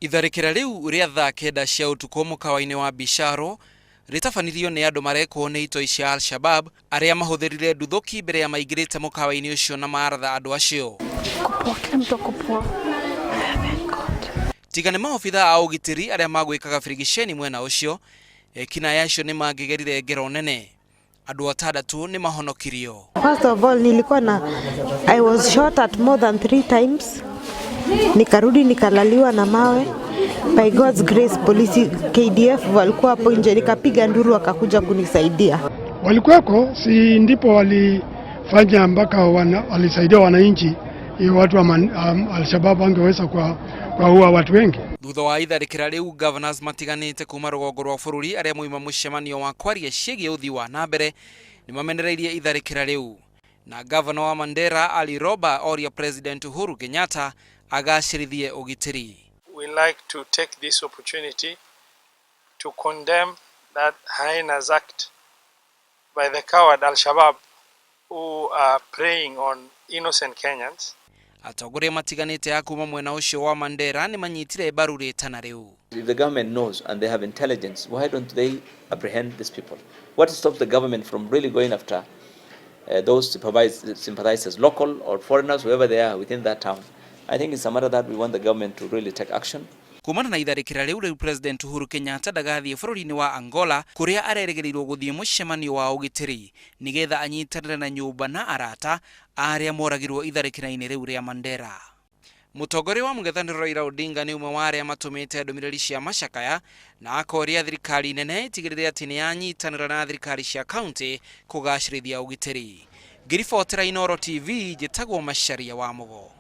Itharĩkĩra rĩu rĩa thaa 9 cia ũtukũ mũkawa-inĩ wa Bisharo rĩtabanirio nĩ andũ marekwo nĩ itoi cia Al-Shabab arĩa mahũthĩrire nduthũki mbere ya maingĩrĩte mũkawa-inĩ ũcio na maratha andũ acio. Kupoa, kila mtu ako poa. Thank God. Tiga nĩ maobitha a ũgitĩri arĩa magwĩkaga birigiceni mwena ũcio, ekinaĩ acio nĩ mangĩgerire ngero nene. Andũ 6 nĩ mahonokirio. First of all, nilikuwa na I was shot at more than three times. Nikarudi nikalaliwa na mawe. By God's grace, polisi KDF walikuwa hapo nje, nikapiga nduru wakakuja kunisaidia. Walikuweko, si ndipo walifanya mpaka walisaidia wananchi hiyo watu wa Al-Shabaab wangeweza kuwaua watu wengi. Thutha wa itharĩkĩra rĩu, governors matiganĩte kuma rũgongo rwa bũrũri arĩa moima mũcemanio wa kwaria ciĩgiĩ ũthii wa na mbere nĩ mamenereirie itharĩkĩra rĩu, na gavana wa Mandera Ali Roba oria President Uhuru Kenyatta agacĩrithie ũgitĩri. We like to take this opportunity to condemn that hyenas act by the coward Al-Shabaab who are preying on innocent Kenyans. Atongoria matiganĩte a kuma mwena ũcio wa Mandera nĩ manyitire mbaru rĩtana rĩu. If the government knows and they have intelligence, why don't they apprehend these people? What stops the government from really going after those sympathizers, local or foreigners, whoever they are within that town? I think it's a matter that we want the government to really take action. Kumana na itharĩkĩra rĩu, rĩu President Uhuru Kenyatta ndagathiĩ bũrũri-inĩ wa Angola kũrĩa arerĩgĩrĩirwo gũthiĩ mũcemanio wa ũgitĩri nĩgetha anyitanĩre na nyũmba na arata arĩa moragirwo itharĩkĩra-inĩ rĩu rĩa Mandera. Mũtongoria wa mũng'ethanĩro Raila Odinga nĩ ũmwe wa arĩa matũmĩte ndũmĩrĩri cia macakaya na akoria thirikari nene ĩtigĩrĩre atĩ nĩ yanyitanĩra na thirikari cia kaunti kũgacĩrithia ũgitĩri. Ngĩribotera Inooro TV, njĩtagwo Macharia wa Mũgo.